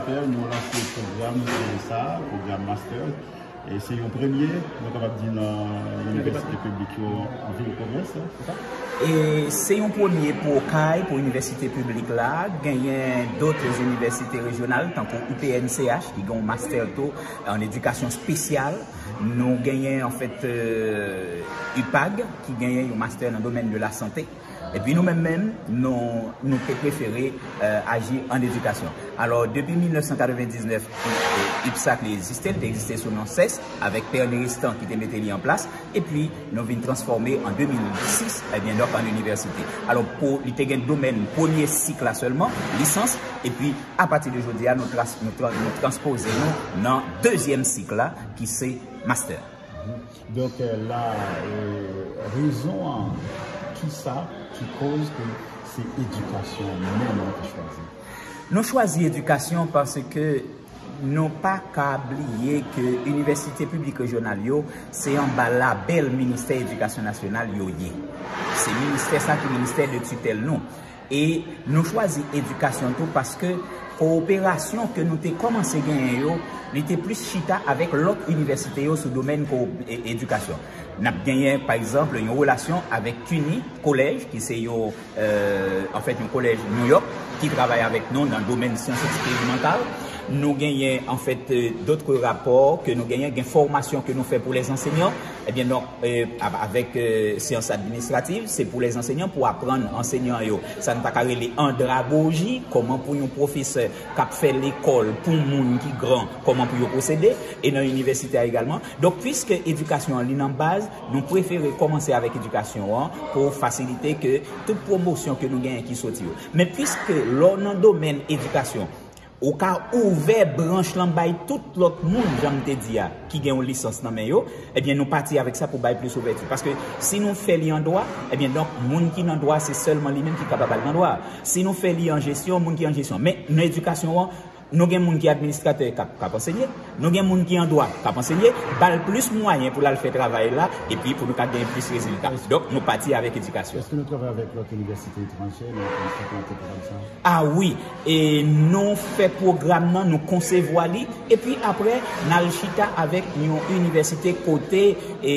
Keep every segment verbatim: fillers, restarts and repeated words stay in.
Nou lanse pwogram sa, pwogram master. E se yon premye, nou kapab di, nan inivèsite piblik yo an vil Pòtoprens, se sa? E se yon premye pou Okay, pou inivèsite piblik la. Genyen dòt inivèsite rejyonal, tankou U P N C H, ki gen yon master tou an edikasyon espesyal. Nou genyen, anfèt, euh, U P A G, ki genyen yon master nan domèn de la sante. Epi nou menm menm, nou, nou te prefere, euh, aji an edikasyon. Alò, depi mil nèf san katrevendiznèf, euh, UPSAC li egziste, li te egziste sou non ses, avèk Pè Néristan ki te mete li an plas, epi nou vin transfòme an de mil sis, ebyen, donk, an inivèsite. Alò, pou, li te gen domèn premye sik la sèlman, lisans, epi apati de jodi a, nou tras-, nou tra-, nou transpoze nou nan dezyèm sik la, ki se master. Donk, euh, la, euh, rezon an, kisa ki koz ke se edikasyon menm nou te chwazi? Nou chwazi edikasyon paske nou pa ka bliye ke inivèsite piblik rejyonal yo, se anba labèl Ministè Edikasyon Nasyonal yo ye. Se ministè sa ki ministè de titèl nou. E nou chwazi edikasyon tou paske kowoperasyon ke nou te kòmanse genyen yo, li te plis chita avèk lòt inivèsite yo sou domèn ko-, e-, edikasyon. N ap genyen, pa egzanp, yon relasyon avèk CUNY College, ki se yon, euh, anfèt, yon kolèj New York, ki travay avèk nou nan domèn syans eksperimantal. Nou genyen, anfèt, euh, dòt rapò ke nou genyen, gen fòmasyon ke nou fè pou lèzansèyan. Ebyen, donk, euh, av-, avèk, euh, syans administrativ, se pou lèzansèyan, pou aprann ansèyan yo sa n ta ka rele andragoji, kòman pou yon pwofesè k ap fè lekòl pou moun ki gran, kòman pou yo pwosede, e nan inivèsite a egalman. Donk, piske edikasyon an li nan baz, nou prefere kòmanse avèk edikasyon an pou fasilite ke tout pwomosyon ke nou genyen ki soti yo. Men piske lè w nan domèn edikasyon, ou ka ouvè branch lan bay tout lòt moun, jan m te di a, ki gen yon lisans nan men yo, ebyen, nou pati avèk sa pou bay plis ouvèti. Paske si nou fè li an dwa, ebyen, donk, moun ki nan dwa, se sèlman li menm ki kapab al nan dwa. Si nou fè li an jesyon, moun ki an jesyon. Men, nan edikasyon an, nou gen moun ki administratè k ap, k ap ansenye, nou gen moun ki an dwa k ap ansenye, ba l plis mwayen pou l al fè travay la, epi pou nou ka genyen plis rezilta. Donk, nou pati avèk edikasyon. Èske nou travay avèk lòt inivèsite etranjè nan, nan, nan pwogram sa? A wi, e nou fè pwogram nan, nou konsevwa li, epi apre, n al chita avèk yon inivèsite kote, e,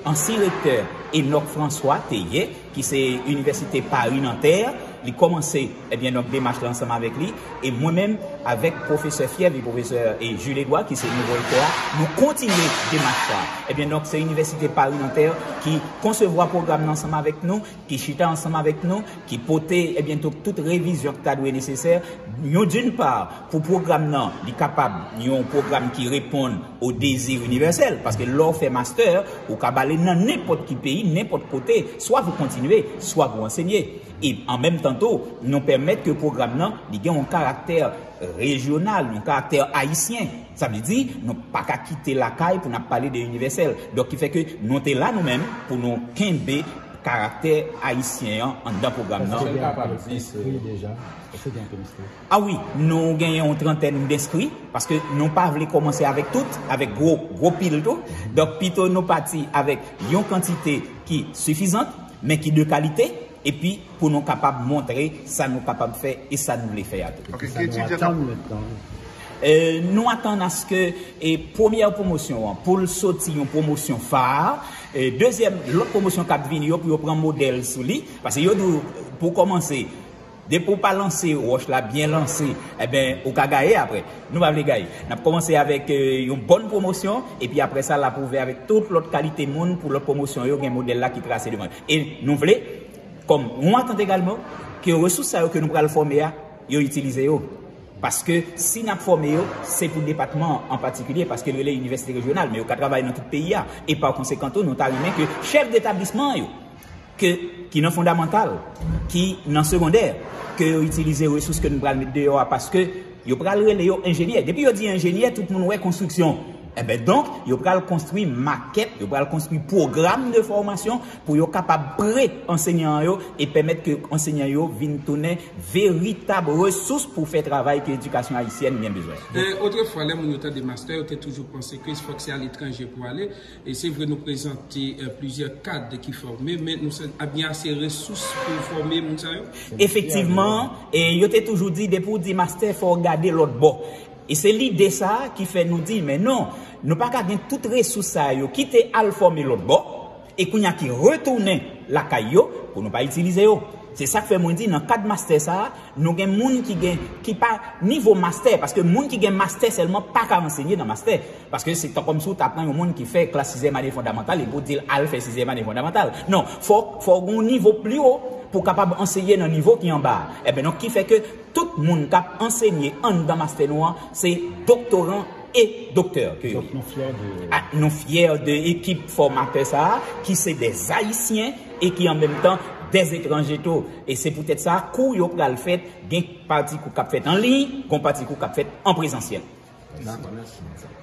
ansyen rektè Enock François te ye, ki se Inivèsite Paris Nanterre, li kòmanse, ebyen, donk, demach la ansanm avèk li, e mwen menm, avèk pwofesè fyèv li, pwofesè, e, Jules Edouard, ki se nouvo rektè a, nou kontinye demach la. Ebyen, donk, se Inivèsite Paris Nanterre ki konsevwa pwogram nan ansanm avèk nou, ki chita ansanm avèk nou, ki pote, ebyen, tout, tout revizyon ki ta dwe nesesè. Yon, d'une part, pou pwogram nan, li kapab yon pwogram ki reponn o dezi inivèsèl, paske lè w fè master, ou ka ale nan nenpòt ki peyi, nenpòt kote, swa pou kontinye, swa pou ansenye. E an menm tan tou, nou pèmèt ke pwogram nan, li gen yon karaktè rejyonal, yon karaktè ayisyen. Sa vle di, nou pa ka kite lakay pou n ap pale de inivèsèl. Donk, ki fè ke nou te la, nou menm, pou nou kenbe karaktè ayisyen an anndan pwogram nan. Èske gen anpil enskri deja? Èske gen anpil enskri? A wi, nou genyen yon trantèn d enskri, paske nou pa vle kòmanse avèk tout, avèk gwo, gwo pil tou. Donk, pito nou pati avèk yon kantite ki sifizan, men ki de kalite, epi pou nou kapab montre sa nou kapab fè e sa nou vle fè a tou. Ok, ki etidyan k ap... E, nou atann aske, e, premyè pwomosyon an, pou l soti yon pwomosyon fa, e, dezyèm, lòt pwomosyon k ap vini yo, pou yo pran modèl sou li, paske yo di w, pou kòmanse, depi w pa lanse wòch la byen lanse, ebyen, ou ka gaye apre. Nou pa vle gaye. N ap kòmanse avèk, e, yon bòn pwomosyon, epi apre sa, l ap ouvè avèk tout lòt kalite moun, pou lòt pwomosyon yo gen modèl la ki trase devan. E nou vle, kòm yon atant egalman, ke resous sa yo ke nou pral fòme a, yo itilize yo. Paske si n ap fòme yo, se pou depatman an an patikilye, paske l rele inivèsite rejyonal, men yo ka travay nan tout peyi a. E pa konsekan tou, nou ta renmen ke chèf detablisman yo, ke, ki nan fondamantal, ki nan segondè, ke yo itilize resous ke nou pral met deyò a, paske yo pral rele yo enjenyè. Depi yo di enjenyè, tout moun wè konstriksyon. Enben donk, yo pral konstwi makèt, yo pral konstwi pwogram de fòmasyon pou yo kapab pre ansenyan yo e pèmèt ke ansenyan yo vin tounen veritab resous pou fè travay ke edikasyon ayisyèn gen bezwen. E otrefwa, lè moun yo tande mastè, yo te toujou panse ke fòk se aletranje pou ale. E se vre, nou prezante plizyè kad ki fòme, men nou gen ase resous pou fòme moun sa yo? Efektivman, e yo te toujou di, depi w di mastè, fò w gade lòt bò. E se lide sa a ki fè nou di, men non, nou pa ka gen tout resous sa yo ki te al fòme lòt bò, e kounye a ki retounen lakay yo, pou nou pa itilize yo. Se sa k fè mwen di, nan kad mastè sa a, nou gen moun ki gen, ki pa nivo mastè, paske moun ki gen mastè sèlman pa ka ansenye nan mastè. Paske se tan kòm si w ta pran yon moun ki fè klas sizyèm ane fondamantal epi w di l al fè sizyèm ane fondamantal. Non, fò, fò w gen yon nivo pli wo pou w kapab ansenye nan nivo ki anba a. Enben donk, ki fè ke tout moun k ap ansenye anndan mastè nou an, se doktoran e doktè ke yo ye. Nou fyè de... Ah, nou fyè de ekip fòmatè sa a, ki se dè Ayisyen e ki an menm tan dè etranje tou. E se poutèt sa, kou yo pral fèt, gen pati kou k ap fèt an liy, gon pati kou k ap fèt an prezansyèl. Dakò, mèsi.